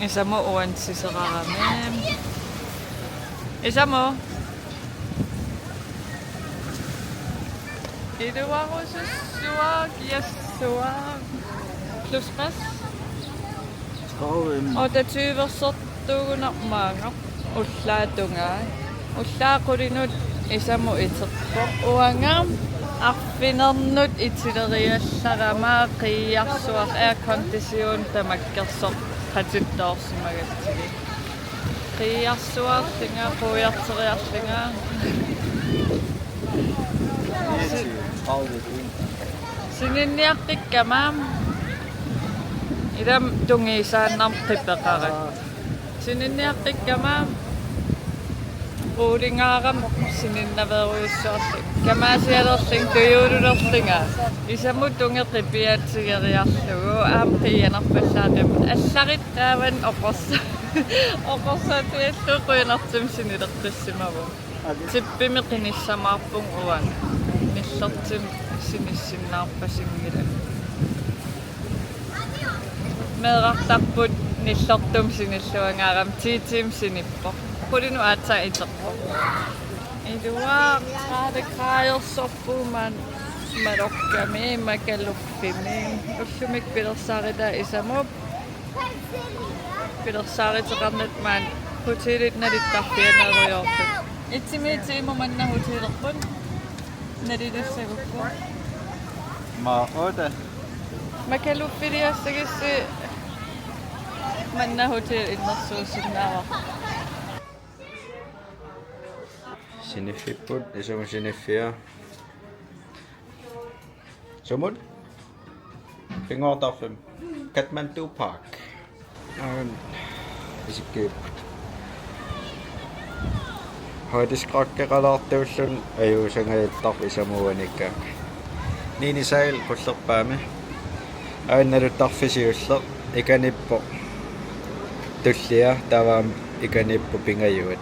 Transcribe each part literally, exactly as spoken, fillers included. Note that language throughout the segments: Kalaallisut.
Isamu uani siserarami. Isamu. Iluarusussuaq, kiassuaq. Plus tres. Tredive. Otteogtyve-rsortuugunarmaanga ullaap tungaa. Ullaaq qulinut Isamu iterpoq. Uanga arfinernut itileriallarama qiiarsuaq aircondition tamakkersoq qatittoorsimagatsigit. Qiiarsuarlunga, quiarteriarlunga. Sininniaqqikkama. Ilami tungiusaannarmik qipeqarakku. Sininniaqqikkama. Qulingaarami sininnaveerujussuarlunga. Kamaasialerlunga tujuululerlunga. Isamu tunge qipiatigeriarlugu. Aamma qiianarpallaaqimmat. Allarit taavani oqorsa-, oqorsaatigallugu qujanartumik sinileqqissimavoq. Tippimi qinissamaarpunga uanga. Nillertimik sinissinnaarpasinngilanga. Meerartarput nillertumik sinilluangaarami T T-mik sinippoq. Qulinut aatsaat iterpoq. Iluaq, tredive gradersorpugut maani Mallorcami, Magalufimi. Ullumi pilersaaritaa Isamup. Pilersaaruteqarnata maani hotelit nalittarfianeriorput. Itsimi tiimu manna hotelerput. Nalilissagukku. Maa otte. Magaluffiliassagissi manna hotel innersuussinnaavara. Siniffipput, Isamu siniffia. Sumut? Pingaartarfimmi. Kathmandu Park. Aam, isikkiipput. Højdeskrækkeqalaartuulluni ajuusangajattarpoq Isamu uaniikkaangat. Nini Sejl qullerpaami. Aana naluttarfik siulleq. Ikaniippoq tullia, taava aamma ikaniippoq pingajuat.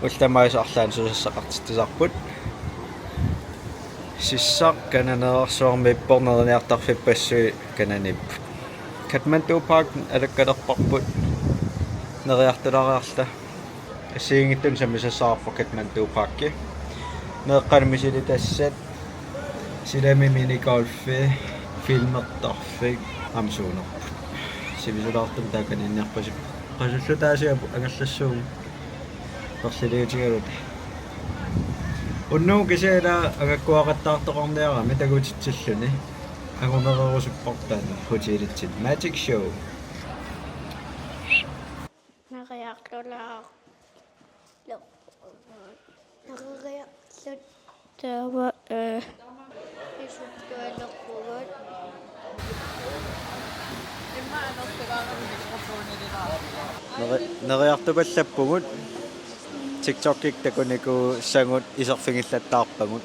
Ullut tamaasa arlaannik susassaqartitsisarput. Sissaq Kananeerarsuarmiippoq, neriniartarfippassuit Kananiipput. Kathmandu Park alakkalerparput, neriartulaariarluta. Assigiinngitsunik sammisassaavoq Kathmandu Parki. Meeqqanut misilitassat, silami minigolfi, filmertarfik, aamma suunerput. Sivisulaartumik taakaniinniarpasippoq. Qasulluta Aasiaat angerlassuugut. Perliliutigaluta. Unnugu kisianni angakkuaqattaartoqarniarami takutitsilluni. Angumereerusupparput taanna hotelitsinni. Magic Show. Neriartulaarlugu. Neriartut. Taava, eh, isukkaaleqqugut. Neri-, neriartupallappugut. TikTokikkut takunikuusagut iserfigillattaarpagut.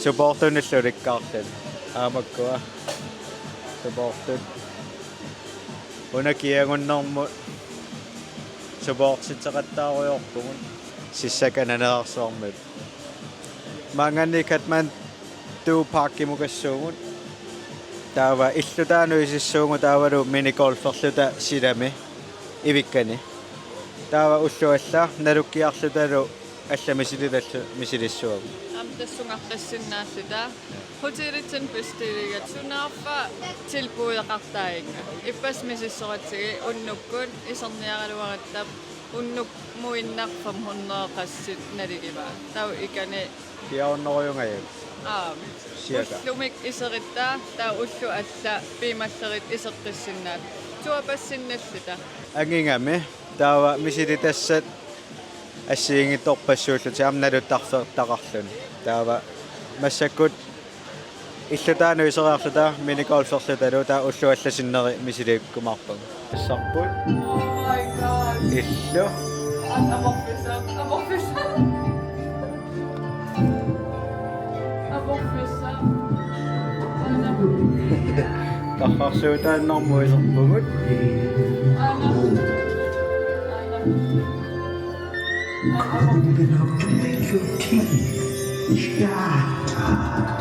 Supportunillu ulikkaarluni. Aamakkua. Supportut. Una kiagunnermut supportitseqattaarujoorpugut. Sissaq Kananeerarsuarmiippoq. Maanngaanniit Kathmandu Parkimukassuugut. Taava illutaa nuisissuugut taavalu minigolferluta silami ivikkani. Taava ullut allat nalukkiarlutalu allat misilitallu misilissuagut. Aamma tassunga qissinnaalluta. Hotelitsinni bestilliga sunaaffa tilbudeqartaagakku. Ippassaq misissoratsigit unnukkut iserniaraluaratta unnukkut muinnaq fem hundrede qassit naligivaa. Taava ikani fire hundrede-ugajagut. Aap. Cirka. Ullumi iseritta, taava ullut allat piumallerit iseqqissinnaalluta. Tuapassinnaalluta. Angigami, taava misilitassat assigiinngitsorpassuullutik aamma naluttarfeertaqarluni. Taava massakkut illutaa nuiseriarluta minigolferlutalu taava ullut allat sinneri misiliikkumaarpagut. Tassarput. Oh my God. Illu. An aporfissaq. Aporfissaq. Aporfissaq. Aana. Tarrarsuutaannarmut iserpugut. Aana. Aana. An aporfissaq. Open up to make your tea. Shut up.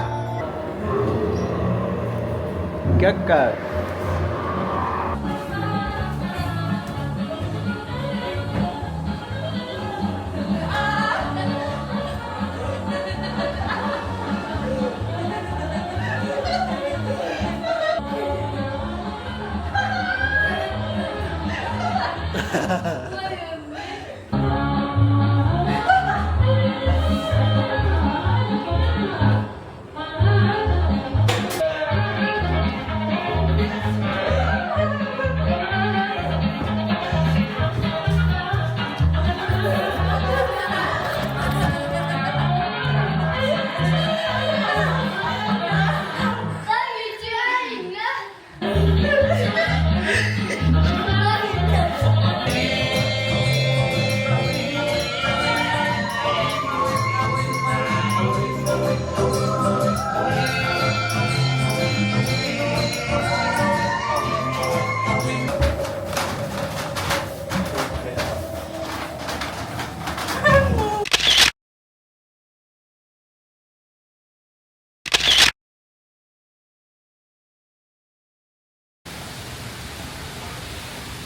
Kakkaak.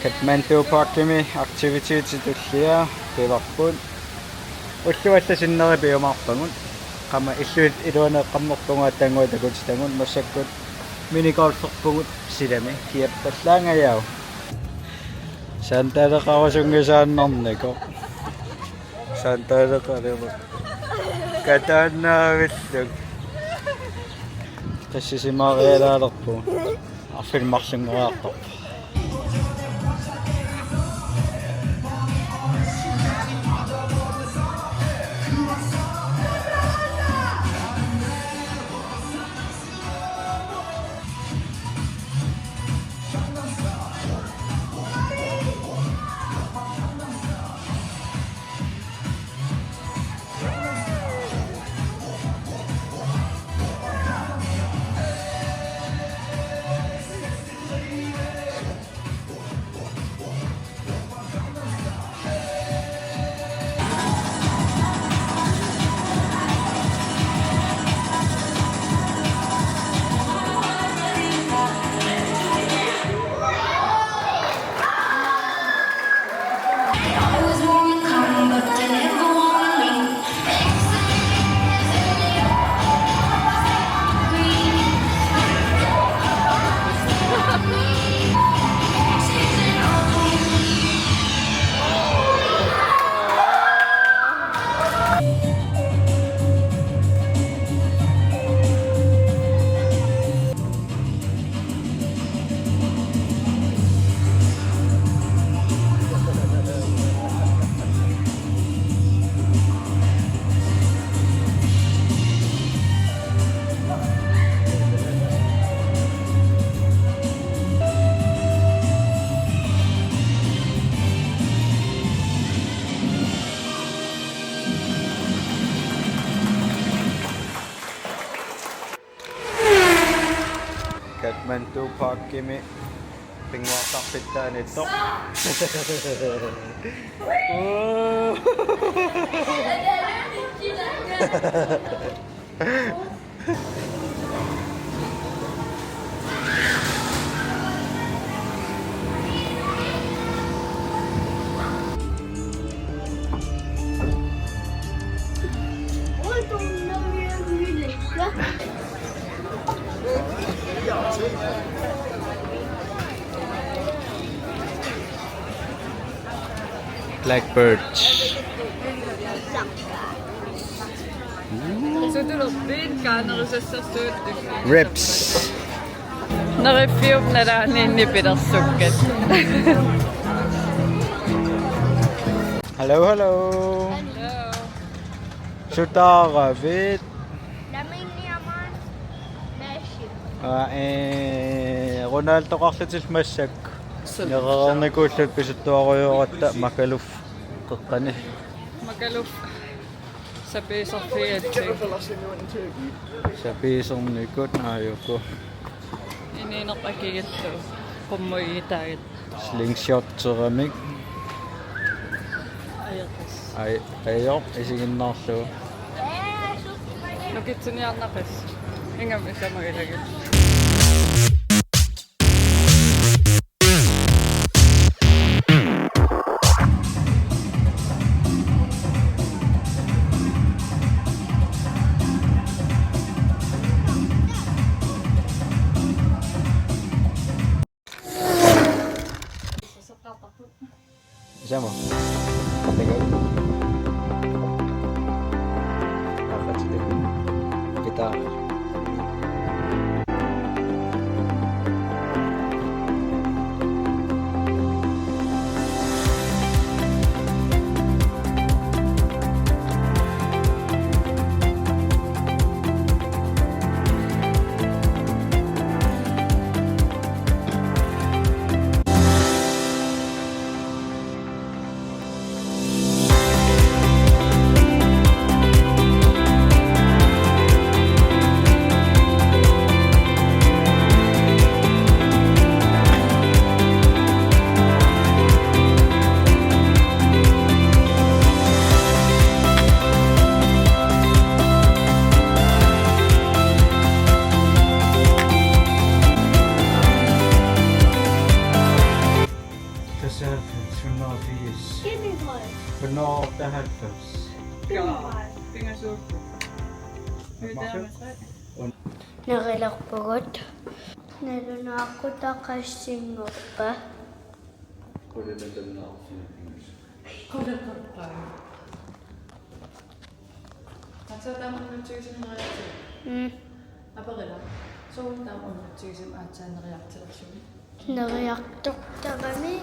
Kathmandu Parkimi aktivitetit tulliat pivarput. Ullut allat sinneri piumaarpagut. Qama illup iluani eqqammerpugut, attanngua takutitagut, massakkut minigolferpugut silami. Kiappallaangajau. Santaaleqarusunngisaannarnikoq. Santaaleqalerpoq. Kataannaavilluk. Qissisimarialaalerpugut. Arfineq-marlunngoriartorpoq. Kathmandu Parkimi pinnguartarfittaanittoq. Blackbirds. Sutulerpiit kaanerusassarsuuttut. Rips. Neriffiup nalaaniinni pilersukkat. Hello, hello. Hello. Sutaaravit? Lamine Yamal, Messi. Aa, ee, Ronaldoqarlutillu massakkut. Nerereernikuullutik pisuttuarujoratta Magaluf qeqqani. Magaluf. Sapiiserfigatsi. Sapiisernikut aajuku. Inuuneq akigillu. Qummuigitaagat. Slingshotteramik. Ajoqis. Aj-, ajoq isiginnaarlugu. Nukitsiniarnaqis. Ingammik samagilagit. Sama. Tagal. Apa sih? Kita. Tassa halvfems, hundrede og firs. Hundrede og otteoghalvfems. Nerilerpugut. Nalunaaqutaq qassinngorpa? Qulakka. Aatsaat taama unnussiusinneriartigu. Mm. Aperila. Sooruna taama unnussiusinneriartigu. Neriartortarami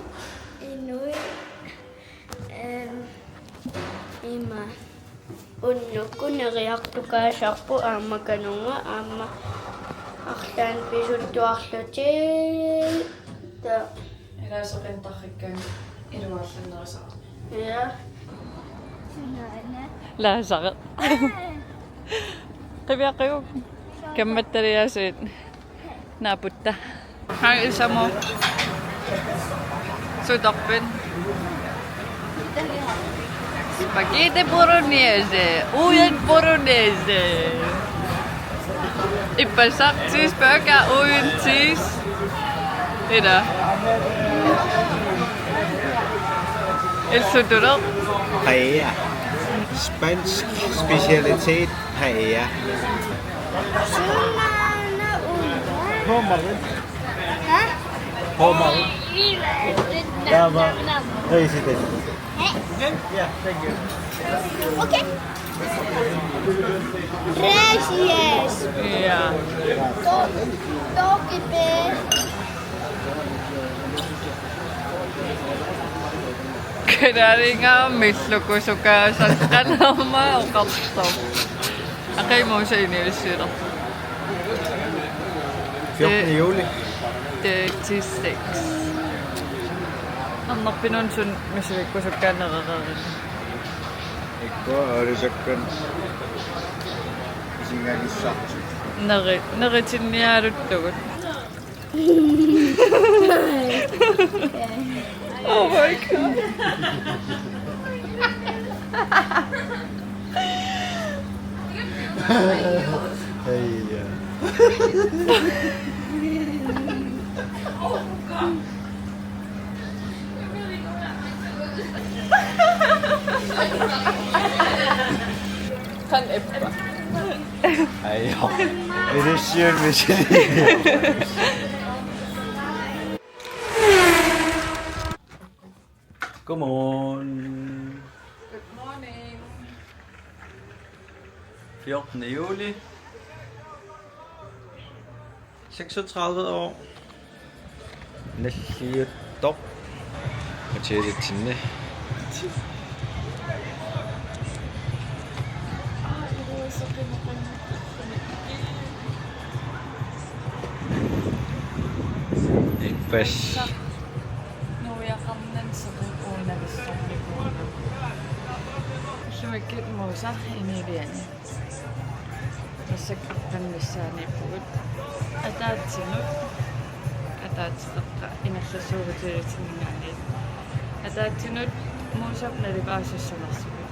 inuit, ehm, ima. Unnukkut neriartukaasarput aamma kanunga aamma arlaannik pisuttuarlutik. Ta- Ilaasoqintarrikkaan iluarlannerisarami. Ja. Laasareq. Qiviaqiuk. Kammattaliaasiit. Naaputta. Hej, Isamo. Sutorpit? Spaghetti bolognese, uian bolognese. Ippassaq cheeseburger uden cheese. Ida. Ilsutulo. Paella. Spansk specialitet paella. Sunaana uian? Pommes. Hæ? Pommes. Lava. Hey, sit it. Hæ? Okay. Yeah, thank you. Okay. Gracias. Ja. To-, toki pe. Kalaaliga millukusukaasartanerma oqartoq. Aqagu Muusap inuuissiulerpoq. Fjortende juli. Thirty-six. Aamma pinun sun misilikkusukkaanerereerina. Ikkua aalisakkan isinganissaartut. Neri-, neritinniaruttugut. Oh my God. Hey, yeah. Kan eppa. Ayo. Inuuissiuut misiliiviuk? Godmorgen. Good morning. Fjortende juli. Seksogtredive år. Nalliuttoq. Hotelitsinni. Ippas. Nuiaqarnani soqut uunavissarnikuuvoq. Ullumikkut Muusap inuuiviani. Massakkut aqqaneq-missaaniippugut. Ataatsinut. Ataatsip qeqqa ingerlassuugut hotelitsinninngaanniit. Ataatsinut Muusap nalipaasussanersugut.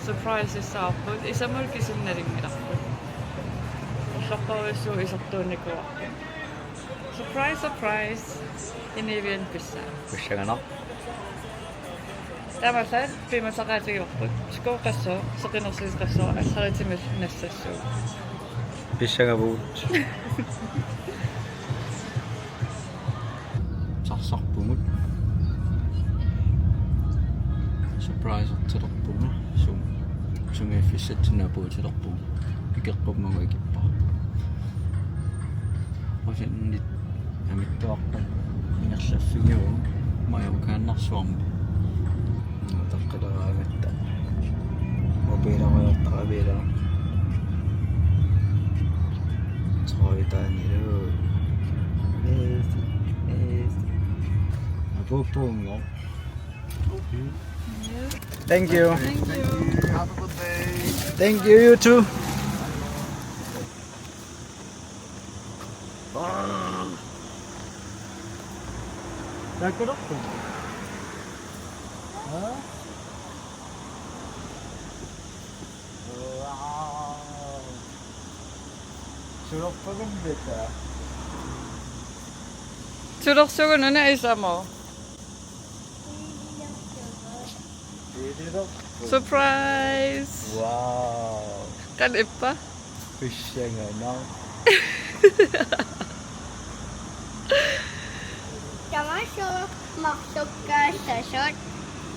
Surprisesaarput, Isamut kisianni nalunngilarput. Ullorpassuit isertuunikuuarput. Surprise, surprise. Inuuiviani pissaa. Pissanganaq. Tamassi piumasaqaatigivarput. Skooqassooq, soqutigineqarsimasoq, allaritimik nassassuugut. Pissangavugut. Sarsarpumut. Surprisertilerpunga, sum-, sumiiffissatsinnut apuutilerpunga. Ikeqqummagu ikippara. Usinnit amittuarput ingerlaffigiuvoq Mallorcaannarsuarmi. Taqqileraangatta. Mobiileriartaraviila. Trøjtaanilu. Næste, næste. Apuuppuunngooq. Thank you. Thank you. Have a good day. Thank you, you too. Takuloqku. Huh? Wow. Suloqpagun beta. Suloqsugun una isamo. Surprise! Wow! Qanoq ippa? Pissanganaq. Tamassuuq marlukkaassasoq.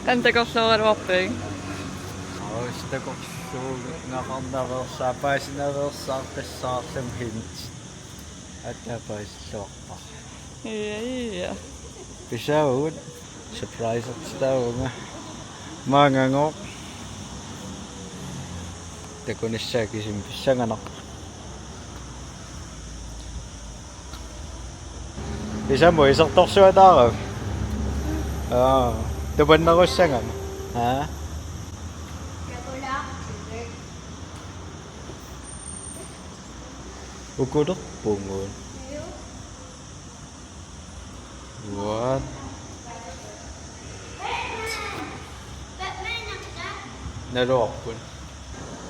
Qanoq takorluugaluarpit? Aas, takorluugaqarnaveersaaq, paasinaveersaartassaarlunga hint. Ataa paasilluarpara. Ia, ia. Pisaavugut, surprisertitaavunga. Maangangooq. Takunissaa kisimi pissanganaq. Isamo isertorsuataaruk. Aa, tupannerussagama. Aa. Ukulerpugut. What? Naluarput.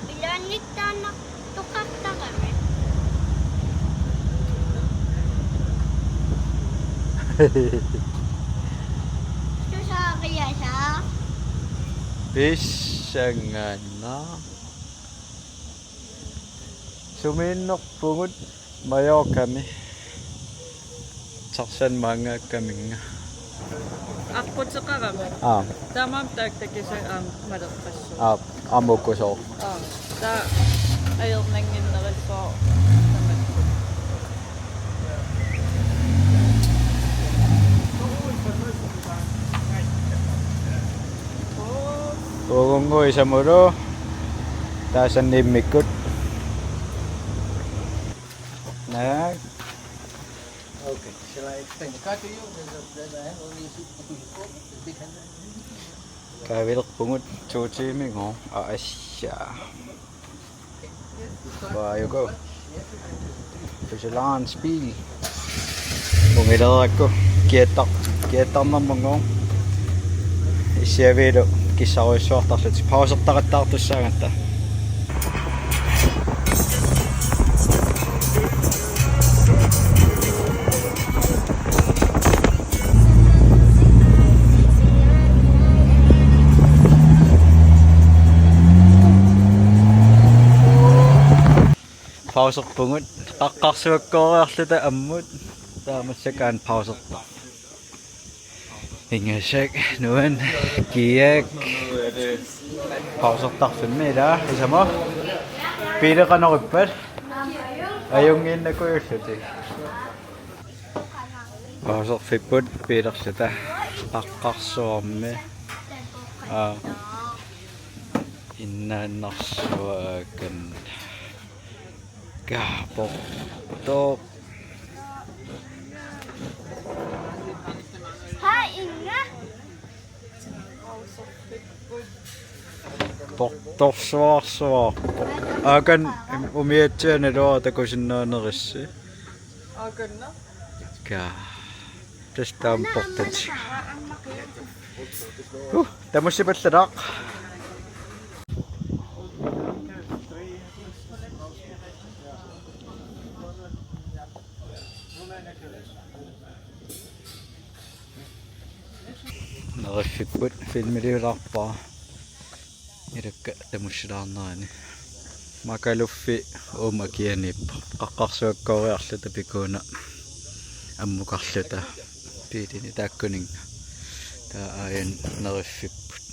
Ilaannittaannartoqartarami. Susaariasaa. Pissanganaq. Sumiinnerpugut Mallorcami. Tarzan maangaakkaminga. Aqquteqarami. Aa. Taamaammat taakku takisaat aamma maleqqassaaq. Aa, aamma ukkusooq. Aa. Taava ajornannginnerussaaq tamakkua. Uagunnguaq isamulu. Taasanngi immikkut. Naak. Okay, shall I explain the car to you? There's a, there's a, Kaavilerpugut to tiimigooq. Aa, asja. Where you go? There's a large bill. Ungilerakku kiattar-, kiattarnermungooq. Issiaviilu kissarujussuartarlutik. Pausertaqattaartussaagatta. Pauserpugut. Qaqqarsuakkooriarluta ammut. Taava massakkut aana pausertarpoq. Ingasak, nuan, kiak. Pausertarfimmi ila, isamo. Biili qanoq ippat? Ajunngiinnakuullutik. Pauserfipput biilerluta. Qaqqarsuarmi. Aa. Innaannarsuakan. Kaaportoq. Haa, inga. Portorsuarsuarpoq. Aakan umiatsianik iluara takusinnaanerissi. Aakanna. Ka. Tassa taama portat. Uh, tamussipallalaaq. Neriffipput filmiliulaarpara. Ilakka tamussilaarnerani. Makaluffi uuma akianiippoq. Qaqqarsuakkooriarluta pikuuna ammukarluta. Biilini taakkuninnga. Taava aajuna neriffipput.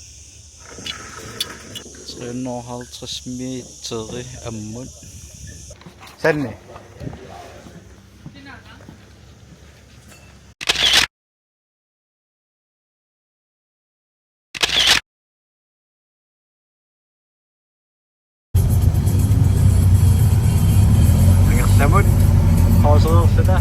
Hundrede og halvtreds meter ammut. Sanni. Angerlamut. Qausereersata.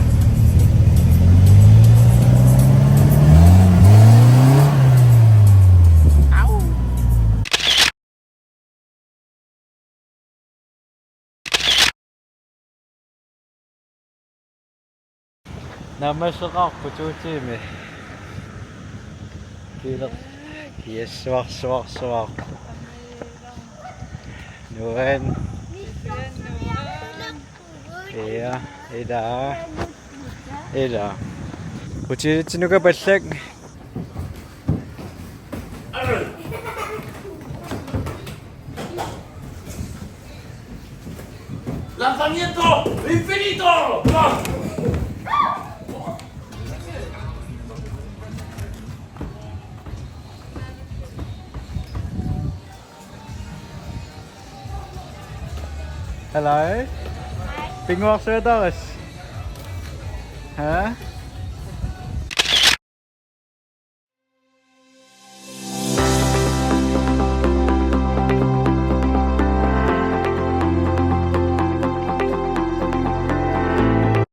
Naammasseqarpoq to timer. Kiiler. Yes, suar, suar, suar. Nuan. Ja, ila. Ila. Hotelitsinnukappallak. Lanzamiento infinito. Hello. Pinnguarsuataarassi? Ha?